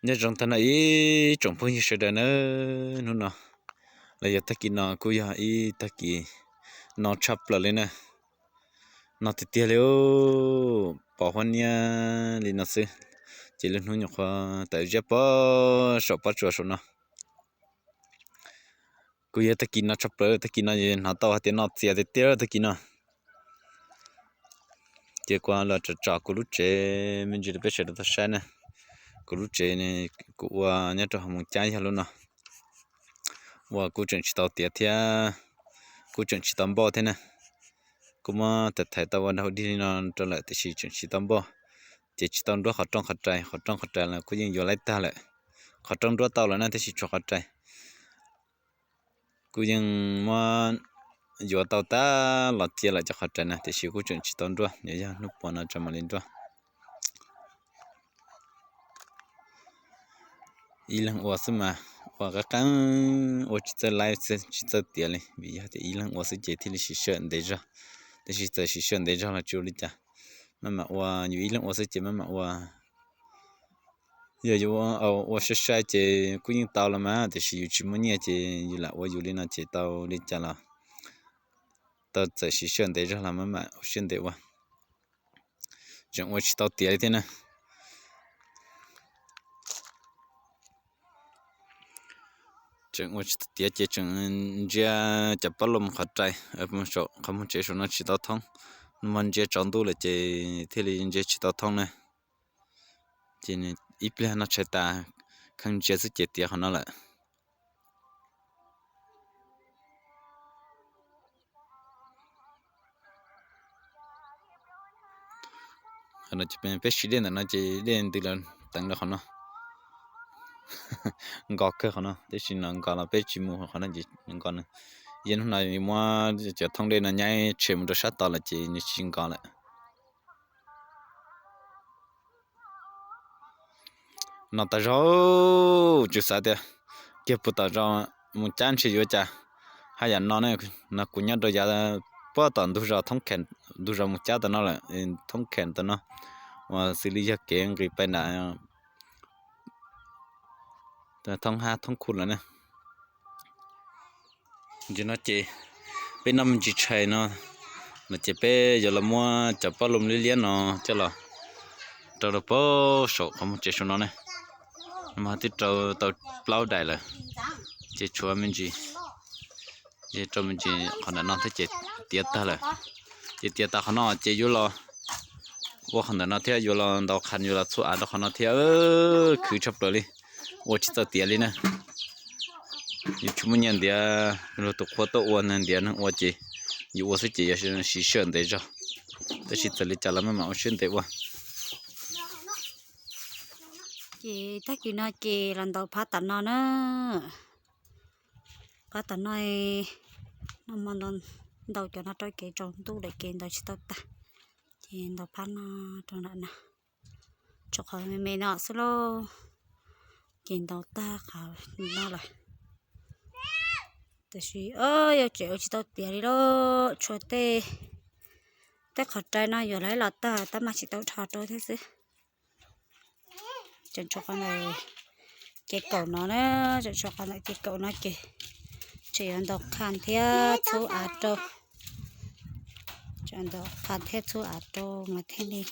Nyob zoo tag nrho ib tsoom phooj ywg sawv daws na, hnub no los yog tag kis no kuj yog ib tag kis no tshaj plaws li na, no tiag tiag li, pom huab niab li no xwb, ces lub hnub nyuam qhuav tawm ziab pob saum pob tsuas saum no. Kuj yog tag kis no tshaj plaws, tag kis no hnov tau hais tias no txias tiag tiag tag kis no. Ces kuv los tsom tsom kuv lub tsev me ntsis rau peb sawv daws tau saib na. Kuv lub tsev kuv ua nyob rau hauv Moos Cab yog lub no, uas kuj tseem tsis tau tiav thiab, kuj tseem tsis tau npoj thiab na. Kuj muab thaij thaij tau ua dau dig li no rau lawm tiam sis tseem tsis tau npoj, ces tsis tau nruab qhov rooj qhov rais, qhov rooj qhov rais los kuj yeej yuav laib tag lawm. Qhov rooj nruab tau lawm na tab sis tshuav qhov rais kuj yeej muab yuav tau tag los cia lawm cov qhov rais na tiam sis kuj tseem tsis tau nruab, yog hnub puas no tso mam li nruab. Ib leeg ua xwb mas ua qeeb qeeb, ua tsis txawj laib xwb tsis txawj tiav li, vim yog tias ib leeg ua xwb ces thiaj li siv sij hawm ntev zog. Tab sis txawm siv sij hawm ntev zog los tsis ua li cas, maj mam ua, yus ib leeg ua xwb ces maj mam ua. Yog yus ua sai sai ces kuj yeej tau los mas, tiam sis yus tsis muaj nyiaj ces yus lam ua yus li no ces tau li cas los tau, txawm siv sij hawm ntev zog los maj mam ua siab ntev ua. Tseem ua tsis tau tiav li thiab na. Tseem ua tsis tau tiav ces tseem ntsia cov pab lom qhov rais, qhov muag tsev saum no tsis tau thoob, nws mas ntsia tsaus ntuj lawm ces thiaj li ntsia tsis tau thoob na. Ces ib pliag no tshais tas, kheev ntsia xwb ces tiav qhov no lawm. Peb siv dej ntawm no ces dej ntws los teev rau qhov no, nkos kawg qhov no, tab sis no nkos los peb tsis mus qhov no ces nkos no. Yog hnub no muab cov thoob dej no nyab tshem mus rau sab tod lawm ces nws tsis nkos lawm. No tas zog, tsis xav tias kiag puag tom zos Moos Cab ntshe yuav cas. Haj yam no, no kuv nyob rau yav puag tom ntug zos Thoob Khem, ntug zos Moos Cab tom no lawm, Thoob Khem tom no, uas xws li yog kev nqis pais nram Thoob Hab Thoob Khu lawm na. Nim no ces peb noj me ntsis tshais no, no ces peb yuav los muab cov pab lom liab liab no coj los rau rau pem saum qhov muag tsev saum no ne. Mas twb rau tau plaub daim lawm, ces tshuav me ntsis, rau me ntsis qhov ntawm no thiab ces tiav tag lawm. Ces tiav tas qhov no ces yuav los ua qhov ntawm no thiab, yuav los ntaus qhas, yuav los txhua av rau qhov no thiab. Khwv tshaj plaws li, ua tsis txawj tiav li na. Yus tsis muaj nyiaj ntiav luag tus qhua tuaj ua, ntiav neeg ua ces yus ua xwb ces yuav siv sij hawm ntev zog. Tab sis txawm li cas los maj mam ua siab ntev ua. Ces tag kis no ces los ntaus phab tom no na. Phab tom no, no hmo ntaus cov no rau kev tsaus ntuj lawm ces ntaus tsis tau tag. Ces ntaus phab no rau nram no, tshuav qhov me me no xwb lauj. Ces ntaus tag qhov no lawm. Tiam sis yog tseem ua tsis tau tiav li lauj, tshuav tej, tej qhov rais no yuav laib los tag tab mas tsis tau dhos rau thiab xwb. Tseem tshuav qhov ntawm ces kaum no na, tseem tshuav qhov ntawm ces kaum no ces tseem yuav ntaus qhas thiab txhub av rau, tseem ntaus qhas thiab txhub av rau mas thiaj li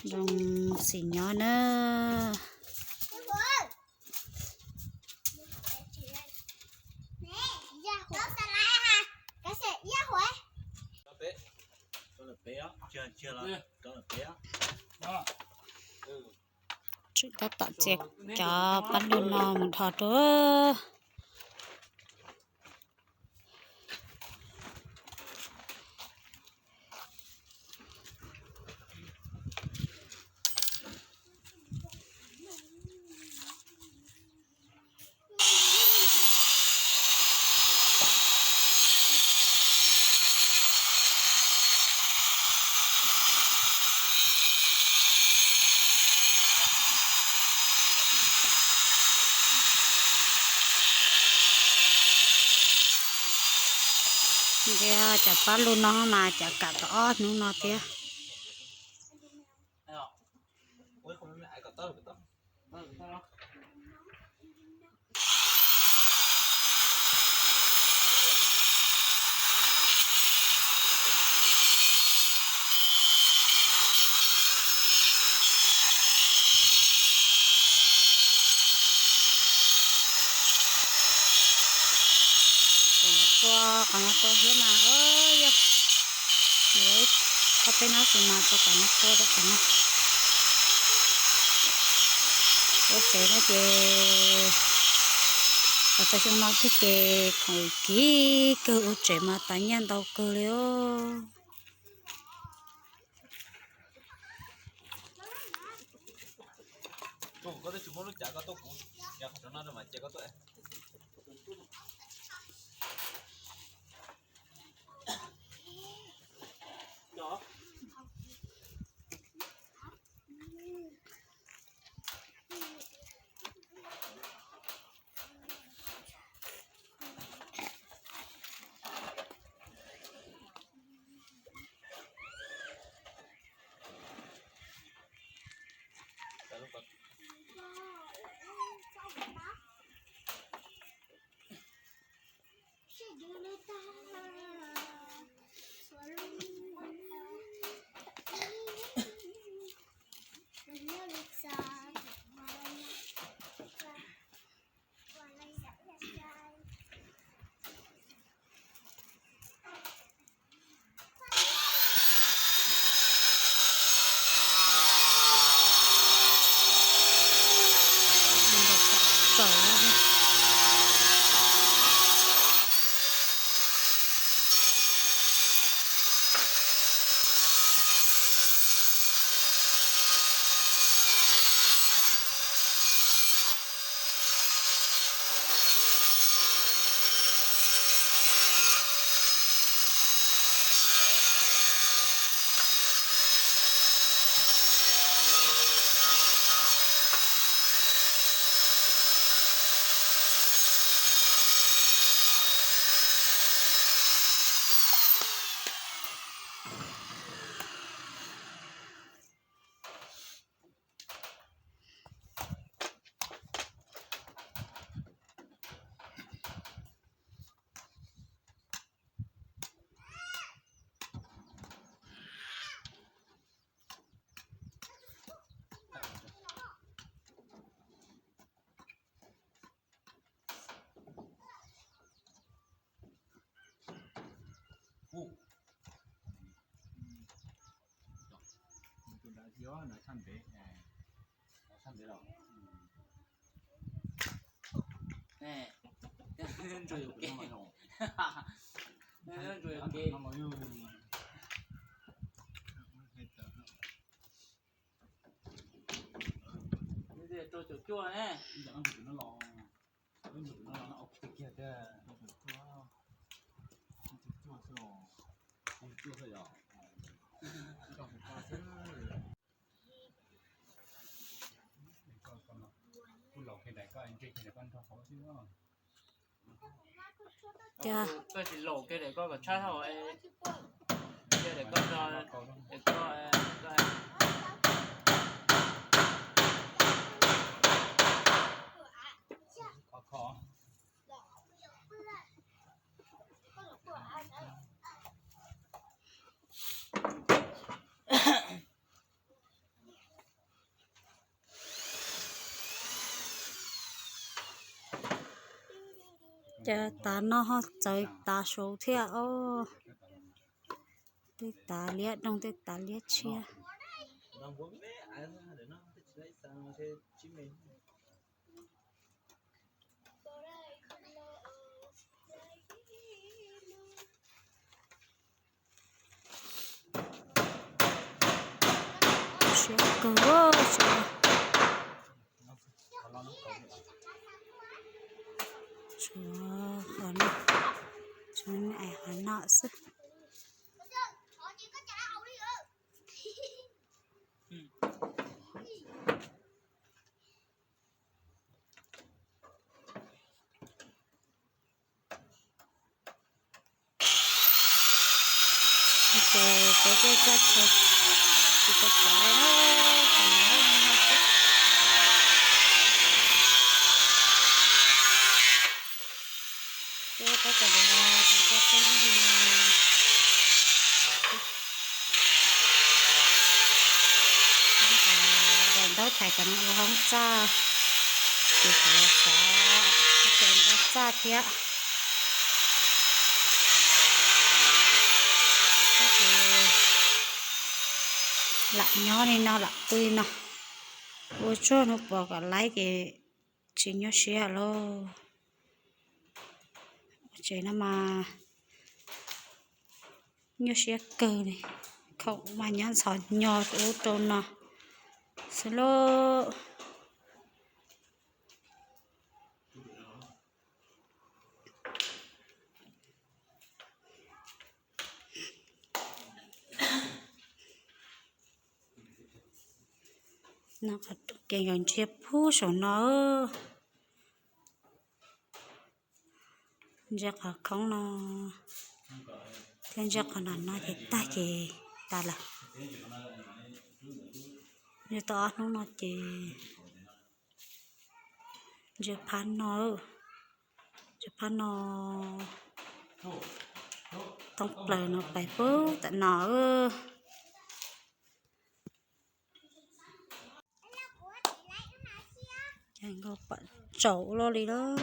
zoo xim nyob na. Tseem tab tom txiav cov pab lug no mus dhos rau. Ntiab cov pab lug no mas cov kam tau ob hnub no thiab. Ua qhov no tau thiab mas, yog, qhov peb no xwb mas tau qhov no tua tau qhov no. Ua tsev no ces, qhov tau xyoo no xwb ces khoom kim kawg, ua tsev mas tas nyiaj ntau kawg li os. Rau caum cuaj ne. Koj tsis laus kiag daim koj kom tshab thaum, kiag daim koj, daim koj, koj. Ces tav no ho txawv tav saud thiab os. Tej tav liab doog, tej tav liab tshiab. Siab kawg siab. Tshuav qhov no, tshuav qhov no xwb. Ces peb tej caj tsheb tsis tau cov. Peb tab tom coj tsheb no. Daim ntaub thaiv kom nws ua hoob txaj, ces xav ua txaj thiab. Lam nyob li no lam pw li no, ua tsuag hnub pov kom laib ces tsis nyuaj siab lauj. Tsev no mas nyuaj siab kawg li, khoom mas nyob ntxhov nyo ub rau no xwb lauj. No qhov rooj kev nkawd ntsia puag saum no, ntsia qhov khoob no thiab ntsia qhov nram no ces tag ces tas lawm. Ntsia tau ob hnub no ces ntsia phab no, ntsia phab no, thoob plaws no pais puag tam no. Ces nkauj pom tsaus ua luaj li lawm.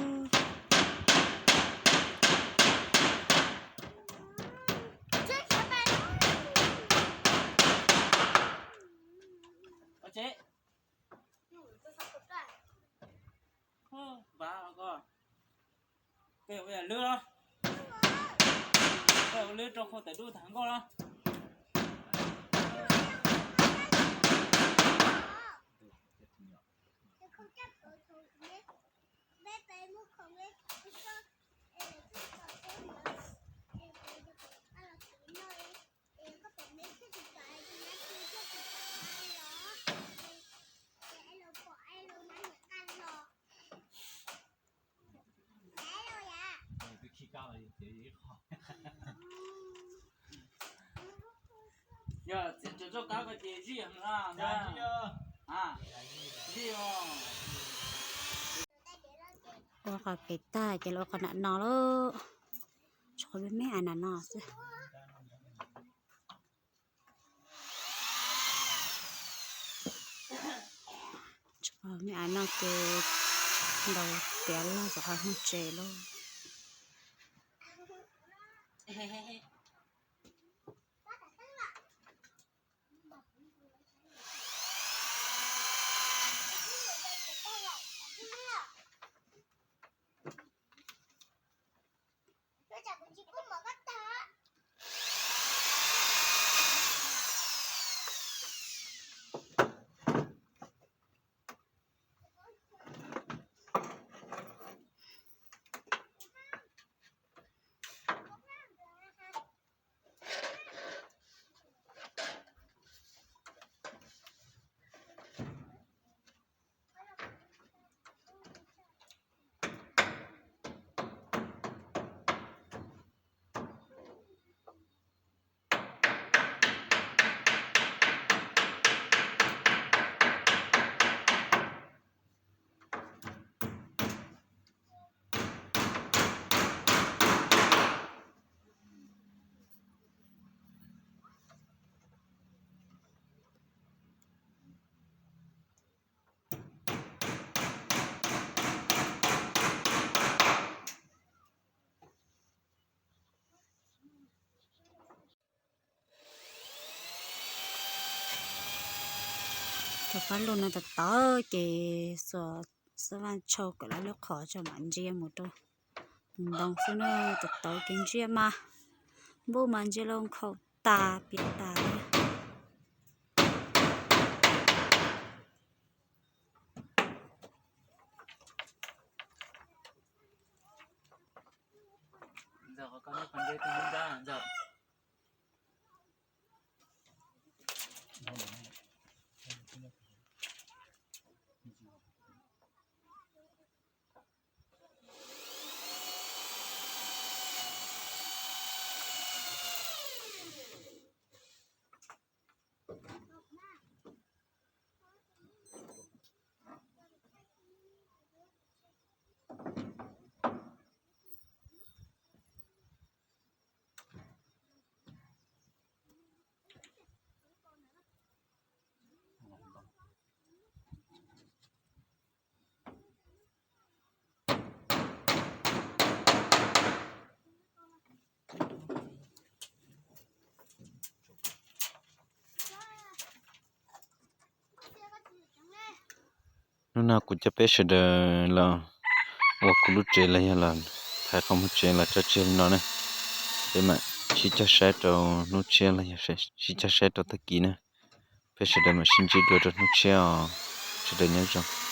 Lwb, lwb rau khau tawm dub tag nkauj los. Yog txiav tso tsob kab ko ces zij heev na. Zij os. Ua qhov pem tag ces los ua qhov nram no lauj. Tshuav me me av nram no xwb. Tshuav me av no ces ntaus tiav log rov qab mus tsev lauj. Cov pab lug no tawv tawv ces xuas xab vaj tshau kom lawv lub qhov tso mam ntsia mus rau ntoo xwb na. Tawv tawv ces ntsia mas npuj mas ntsia los nkhaus tas piam tas. Hnub no kuv coj peb sawv daws los ua kuv lub tsev los yog los thaiv qhov muag tsev los tso tseg li no na. Peb mam sib cog saib rau hnub tshiab los yog sib cog saib rau tag kis na. Peb sawv daws mam sib ntsib dua rau hnub tshiab os. Sawv daws nyob zoo.